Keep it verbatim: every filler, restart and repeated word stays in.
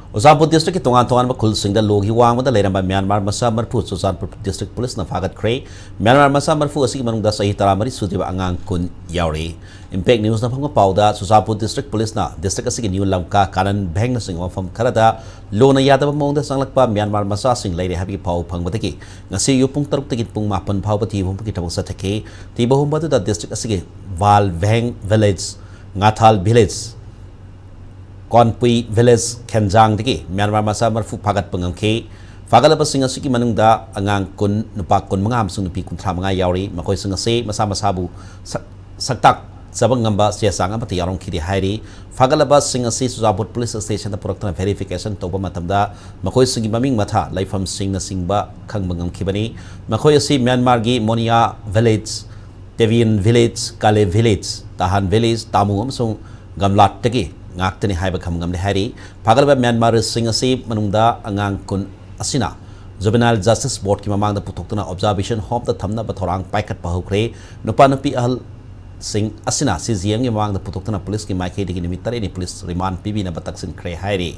ꯆꯨꯔꯆꯥꯟꯄꯨꯔ ꯗꯤꯁꯇ꯭ꯔꯤꯛꯀꯤ ꯇꯣꯉꯥꯟ ꯇꯣꯉꯥꯟꯕ ꯈꯨꯜꯁꯤꯡꯗ ꯂꯣꯒꯤ ꯋꯥꯡꯃꯗ ꯂꯩꯔꯝꯕ ꯃ꯭ꯌꯥꯟꯃꯥꯔ ꯃꯆꯥ ꯃꯔꯐꯨ ꯆꯨꯔꯆꯥꯟꯄꯨꯔ ꯗꯤꯁꯇ꯭ꯔꯤꯛ ꯄꯨꯂꯤꯁꯅ ꯐꯥꯒꯠꯈ꯭ꯔꯦ꯫ ꯃ꯭ꯌꯥꯟꯃꯥꯔ ꯃꯆꯥ ꯃꯔꯐꯨ ꯑꯁꯤꯒꯤ ꯃꯅꯨꯡꯗ ꯆꯍꯤ ꯇꯔꯥꯃꯔꯤ ꯁꯨꯗ꯭ꯔꯤꯕ ꯑꯉꯥꯡ ꯀꯨꯟ ꯌꯥꯎꯔꯤ꯫ ꯏꯝꯄꯦꯛ ꯅ꯭ꯌꯨꯁꯅ ꯐꯪꯕ ꯄꯥꯎꯗ, ꯆꯨꯔꯆꯥꯟꯄꯨꯔ ꯗꯤꯁꯇ꯭ꯔꯤꯛ ꯄꯨꯂꯤꯁꯅ ꯗꯤꯁꯇ꯭ꯔꯤꯛ ꯑꯁꯤꯒꯤ ꯅ꯭ꯌꯨ ꯂꯝꯀꯥ, ꯀꯥꯅꯟ ꯚꯦꯡꯅꯆꯤꯡꯕ ꯃꯐꯝ ꯈꯔꯗ ꯂꯣꯅ ꯌꯥꯗꯕ ꯃꯑꯣꯡꯗ ꯆꯪꯂꯛꯄ ꯃ꯭ꯌꯥꯟꯃꯥꯔ ꯃꯆꯥꯁꯤꯡ ꯂꯩꯔꯦ ꯍꯥꯏꯕꯒꯤ ꯄꯥꯎ ꯐꯪꯕꯗꯒꯤ ꯉꯁꯤ ꯑꯌꯨꯛ ꯄꯨꯡ ꯇꯔꯨꯛꯇꯒꯤ ꯄꯨꯡ ꯃꯥꯄꯟ ꯐꯥꯎꯕ ꯊꯤꯕ ꯍꯨꯝꯕꯒꯤ ꯊꯕꯛ ꯆꯠꯊꯈꯤ꯫ ꯊꯤꯕ ꯍꯨꯝꯕ ꯑꯗꯨꯗ ꯗꯤꯁꯇ꯭ꯔꯤꯛ ꯑꯁꯤꯒꯤ ꯋꯥꯜ ꯚꯦꯡ ꯚꯤꯂꯦꯖ, ꯉꯥꯊꯥꯜ ꯚꯤꯂꯦꯖ, ꯀꯣꯟꯄꯨꯏ ꯚꯤꯂꯦꯖ ꯈꯦꯟꯖꯥꯡꯗꯒꯤ ꯃ꯭ꯌꯥꯟꯃꯥꯔ ꯃꯆꯥ ꯃꯔꯐꯨ ꯐꯥꯒꯠꯄ ꯉꯝꯈꯤ꯫ ꯐꯥꯒꯠꯂꯕꯁꯤꯡ ꯑꯁꯤꯒꯤ ꯃꯅꯨꯡꯗ ꯑꯉꯥꯡ ꯀꯨꯟ, ꯅꯨꯄꯥ ꯀꯨꯟꯃꯉꯥ ꯑꯃꯁꯨꯡ ꯅꯨꯄꯤ ꯀꯨꯟꯊ꯭ꯔꯥ ꯃꯉꯥ ꯌꯥꯎꯔꯤ꯫ ꯃꯈꯣꯏꯁꯤꯡ ꯑꯁꯤ ꯃꯁꯥ ꯃꯁꯥꯕꯨ ꯁꯛ-, ꯁꯛꯇꯥꯛꯆꯕ ꯉꯝꯕ ꯆꯦ ꯆꯥꯡ ꯑꯃꯠꯇ ꯌꯥꯎꯔꯝꯈꯤꯗꯦ ꯍꯥꯏꯔꯤ꯫ ꯐꯥꯒꯠꯂꯕꯁꯤꯡ ꯑꯁꯤ ꯆꯨꯔꯆꯥꯟꯄꯨꯔ ꯄꯨꯂꯤꯁ ꯁ꯭ꯇꯦꯁꯟꯗ ꯄꯨꯔꯛꯇꯨꯅ ꯚꯦꯔꯤꯐꯤꯀꯦꯁꯟ ꯇꯧꯕ ꯃꯇꯝꯗ ꯃꯈꯣꯏꯁꯤꯡꯒꯤ ꯃꯃꯤꯡ, ꯃꯊꯥ, ꯂꯩꯐꯝꯁꯤꯡꯅꯆꯤꯡꯕ ꯈꯪꯕ ꯉꯝꯈꯤꯕꯅꯤ꯫ ꯃꯈꯣꯏ ꯑꯁꯤ ꯃ꯭ꯌꯥꯟꯃꯥꯔꯒꯤ Monia village, Tebiyan village, Kale village, Tahan village, Tamu ꯑꯃꯁꯨꯡ ꯒꯝꯂꯥꯠꯇꯒꯤ ꯉꯥꯛꯇꯅꯤ ꯍꯥꯏꯕ ꯈꯪꯕ ꯉꯝꯂꯦ ꯍꯥꯏꯔꯤ꯫ ꯐꯥꯒꯠꯂꯕ ꯃ꯭ꯌꯥꯟꯃꯥꯔꯁꯤꯡ ꯑꯁꯤ ꯃꯅꯨꯡꯗ ꯑꯉꯥꯡ ꯀꯨꯟ ꯑꯁꯤꯅ ꯖꯨꯕꯦꯅꯥꯏꯜ ꯖꯁꯇꯤꯁ ꯕꯣꯔꯗꯀꯤ ꯃꯃꯥꯡꯗ ꯄꯨꯊꯣꯛꯇꯨꯅ ꯑꯣꯕꯖꯥꯔꯕꯦꯁꯟ ꯍꯣꯝꯗ ꯊꯝꯅꯕ ꯊꯧꯔꯥꯡ ꯄꯥꯏꯈꯠꯄ ꯍꯧꯈ꯭ꯔꯦ꯫ ꯅꯨꯄꯥ ꯅꯨꯄꯤ ꯑꯍꯜꯁꯤꯡ ꯑꯁꯤꯅ ꯁꯤ ꯖꯤ ꯑꯦꯝꯒꯤ ꯃꯃꯥꯡꯗ ꯄꯨꯊꯣꯛꯇꯨꯅ ꯄꯨꯂꯤꯁꯀꯤ ꯃꯥꯏꯀꯩꯗꯒꯤ ꯅꯨꯃꯤꯠ ꯇꯔꯦꯠꯅꯤ ꯄꯨꯂꯤꯁ ꯔꯤꯃꯥꯟ ꯄꯤꯕꯤꯅꯕ ꯇꯛꯁꯤꯟꯈ꯭ꯔꯦ ꯍꯥꯏꯔꯤ꯫